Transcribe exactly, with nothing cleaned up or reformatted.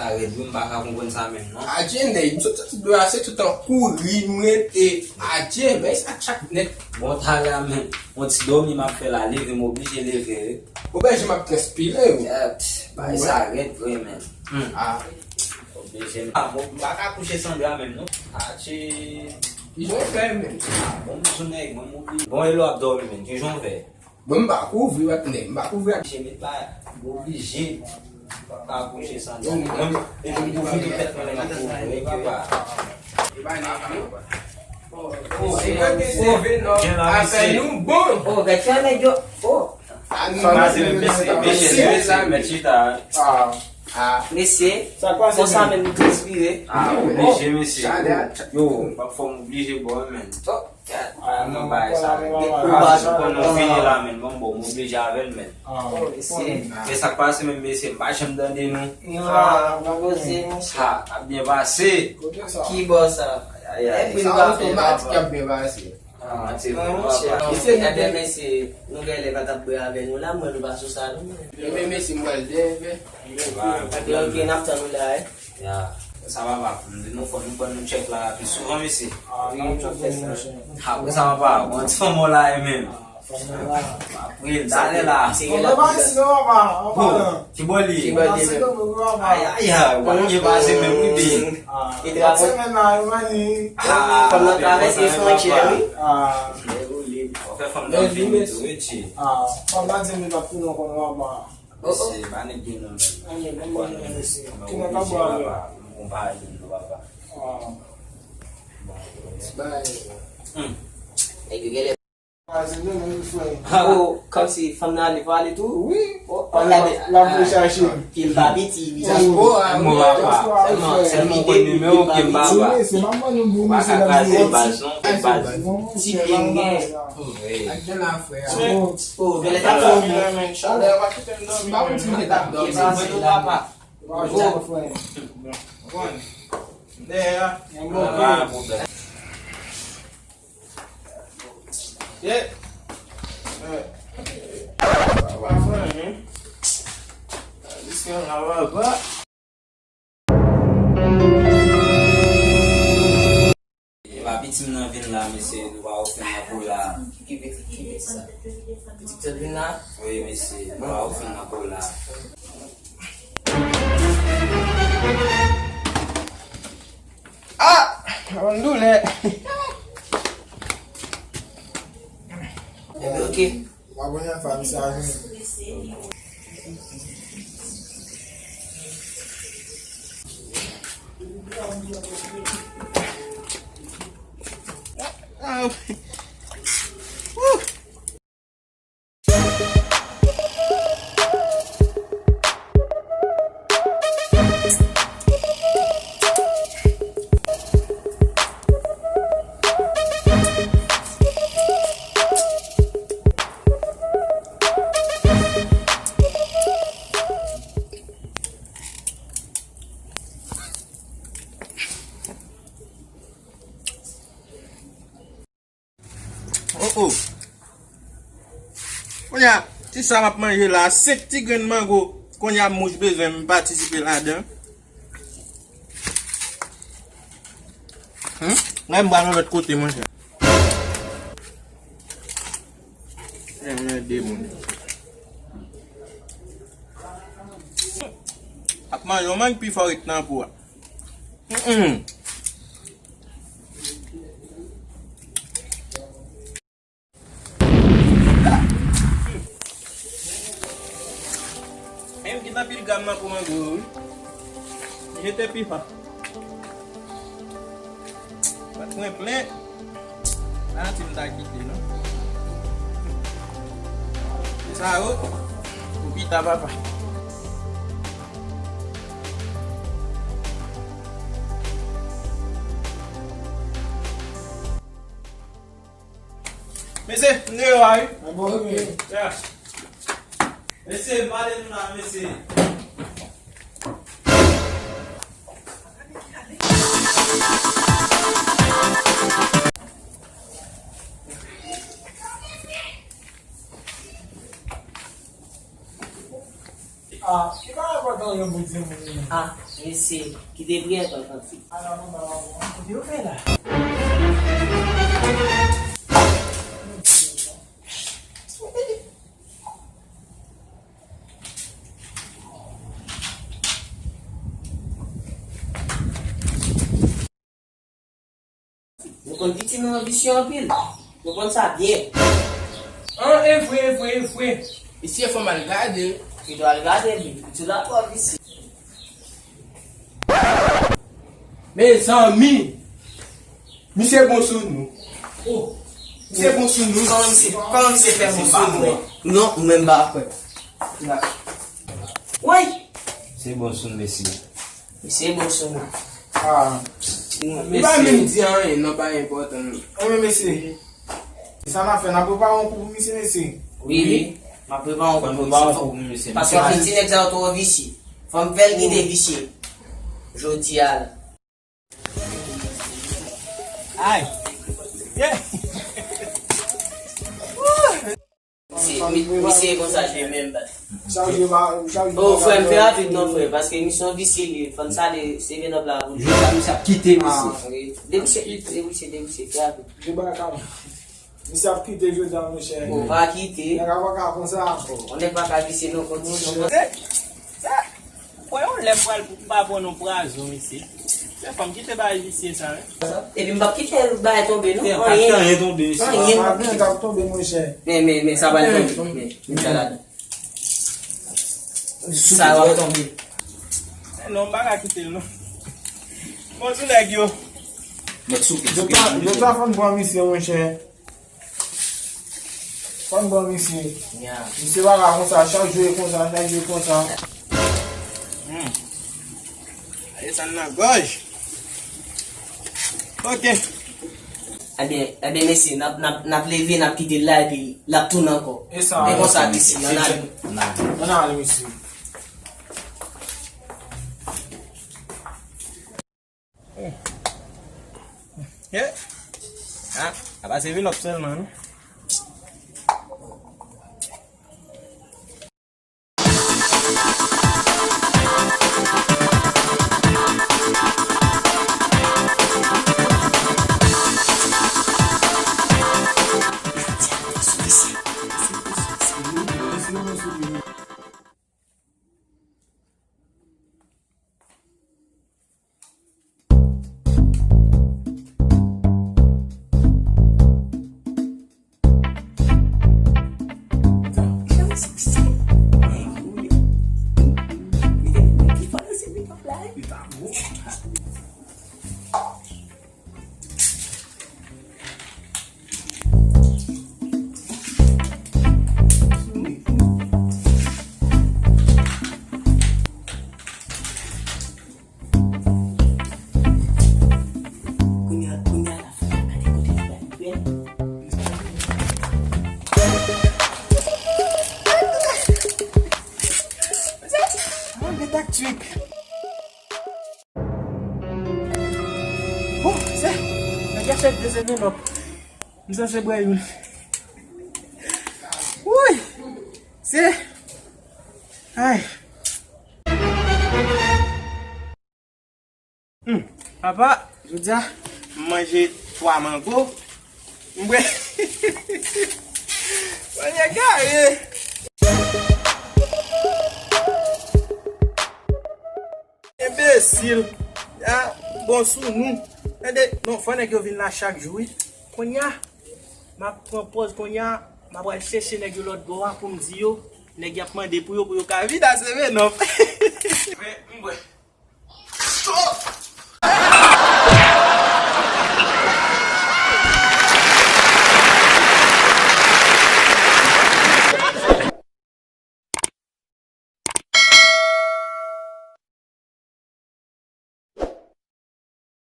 Arèt, wi, m pa ka konprann sa menm, non. Adje, nèg, m sot soti dlo a, se toutan kouri, m rete. Adje, men sa tchak nèt. Bon, talè a menm, yon ti dòmi m ap fè la, leve, m oblije leve, wi. Ou wè jan m ap transpire, wi. Gad, bagay sa rèd vre, menm. Hmm. Ah. Oblije, ah, bon, m pa ka kouche Sandra menm, non. Adje. Kijan w fè, menm? Ah, bon, m sou nèg, mwen, m oblije. Bon, e lè w ap dòmi, menm, kijan w fè? Bon, m pa kouvri ak nèg, m pa kouvri ak. Chemit la, m oblije pa kouche san dòmi. Mwen, epi m kouvri tout tèt mwen, m ap kouvri, epi pa. Oh, oh, oh, oh, gen la, afè mesye. Nou bon. Oh, gad sa nèg yo. Oh. Sa pase menm, mesye, mesye, mesye, mèt chita. Ah, ah. Mesye, konsa menm nou transpire. Ah, oblije, mesye. Yo, m ap fè m oblije bò, menm. Oh. Gad, ah, mwen bay sa, men. Ou pa janm konn nou fini la, men. Bon, bon, m oblije avè l, men. Ah, mesye. Men sa k pase menm, mesye, m pa janm tande nou. Ah, pa poze, mesye. Ha, ap byen pase. Ki bò sa? Ay, ay, ay. Epi nou pa fè otomatik ap byen pase. Ah, se vre, papa. Mesye, ebyen, mesye, nou genlè pa t ap bwè avè nou la, mwen nou pa sou sa, non. Ebyen, mesye, m pral dèyè. Ebyen, ok, n ap tann ou la, eh. Ya, sa papa, m di nou fò nou pran nou tchèk la pi souvan, mesye. Ah, n ap tou fè sa. Apre sa, papa, mwen ti fanm la, e menm. Apre, talè la. Bon, ki bò li ye? Ay, ay, ay, w ap byen pase menm, wi, byen. Ah, fanm nan travèse fwontyè, wi. Ah, w ap fè fanm nan vini tou, wi, tchè. Ah, fanm nan di m li p ap tounen ankò non, papa. Mesye, pa nèg gen non, men. Ki nèg ap bwè avè w? M konpare nou, papa. Ah. Hmm. Nèg yo genlè. Ah, oh, kòmsi fanm nan ale, pa ale tou? Wi. Oh, oh, la, la voye chache. Pye m pa piti, wi. Diaspora, mwen, papa. Sèlman, sèlman w konn nimewo pye m, papa. Ou pa ka kraze baz, non, baz. Ti pye m gen. Wi. Ak jan la, frè. Oh, genlè t ap fè yon bon. M pa konn si m te t ap dòmi. Papa. Bonjou, frè. Bon. Dèyè a. Yon bon pye. Yeah. Eh. Papa, frè, hein? Diske la, papa. Epa pitit m nan vin la, mesye, nou pa ofri m nan kola. Ki pitit, ki pitit sa? Pitit sot vin la? Wi, mesye, nou pa ofri m nan kola. Ah! Mwen doulè. Ebyen, ok. W ap wè yon fanm sa vin. Oh, oh. Kounye a, ti sa m ap manje la, senk ti grenn mango. Kounye a, mouch bezwen m patisipe ladan. Hmm? Mwen, m pral yon lòt kote, monchè. Mwen, mwen, de moun. Ap manje yon mank pi fò ret nan po a. Mm-mm. Menm ki nan pil gam nan pou mwen gwo, wi. Jete pipa. Bat mwen plen. Pa santi m ta kite, non. Sa yo, pou pita, papa. Mesye, m deyò a, wi. Ah bon, ok. Yeah. Mesye, m pale nou la, mesye. Ah, ki pa rapò Yon bon ti moun. Ah, mesye, kite priyè, tonton. Ala, manman, manman, kote yo fè la? Nou konn pitit nou an visye anpil. Nou konn sa byen. An, e vre, e vre, e vre. Mesye, fò m al gade l. Ou dwe al gade l, wi. Pitit la twò visye. Mezanmi! Misye bon sou nou. Oh, misye bon sou nou. Kòman misye, kòman misye fè bon sou nou? Non, mwen m pa kwè. Woy! Misye bon sou nou, mesye. Misye bon sou nou. Ah. Li pa menm di anyen, non, pa enpòtan, non. Anben, mesye, sa n ap fè, n ap prepare yon kou pou misye, mesye. Wi, wi. M ap prepare yon kou pou misye. Paske ti nèg sa yo twò visye. Fò m fè l kite visye. Jodi a la. Ay. Yeah. Misye, mi-, misye konsa jwe menm bat. Oh, frè, m fè rapid non, frè, paske misye visye li, fò n sale seven up la pou li. Jodi a, misye ap kite, mesye. Ah, wi. Debouse, debouse, debouse, fè rapid. Misye ap kite jodi a, monchè. Bon, pa kite. Nèg a pa ka konsa. Bon, on nèg pa ka visye non, kondisyon. Monchè. Sa, kwè yon lè m pral, m pa pran non pwazon, mesye. Fè fanm kite bagay visye sa, wi. Epi m p ap kite bagay tonbe, non. Anyen. Anyen tonbe, mesye. Anyen. Anyen k ap tonbe, monchè. Men, men, men, sa pral tonbe. Men, men, sa la. Sa va tonbe. Non, m pa ka kite l, non. Bon, sou nèg yo. Nèg souke, souke. Yo ta, yo ta fann pran misye, monchè. Fann pran misye. Misye pa ka konsa, chak jou e konsa, chak jou e konsa. Hmm. Ale sa nan gòj. Ok. Ebyen, ebyen, mesye, n ap, n ap, n ap leve, n ap kite l la, epi l ap tounen ankò. E sa, e konsa, mesye, ann ale. Ann ale, mesye. Yeah. Ah, apa seven up sèlman, non? Kounye a, kounye a la, fò n gade kote li pral pran. Mwen gen taktik. Bon, se, nèg la chèk de seven up. M sanse bwè youn. Woy! Se, ay. Hmm, papa, jodi a, m manje twa mango. M bwè. Manje kare. Enbesil. Ya, bon sou nou. Tande, non, fò nèg yo vin la chak jou, wi. Kounye a, m ap pran pòz kounye a, m ap al chèche nèg yo lòt bò a pou m di yo, nèg y ap mande pou yo, pou yo ka vin a seven up. M bwè.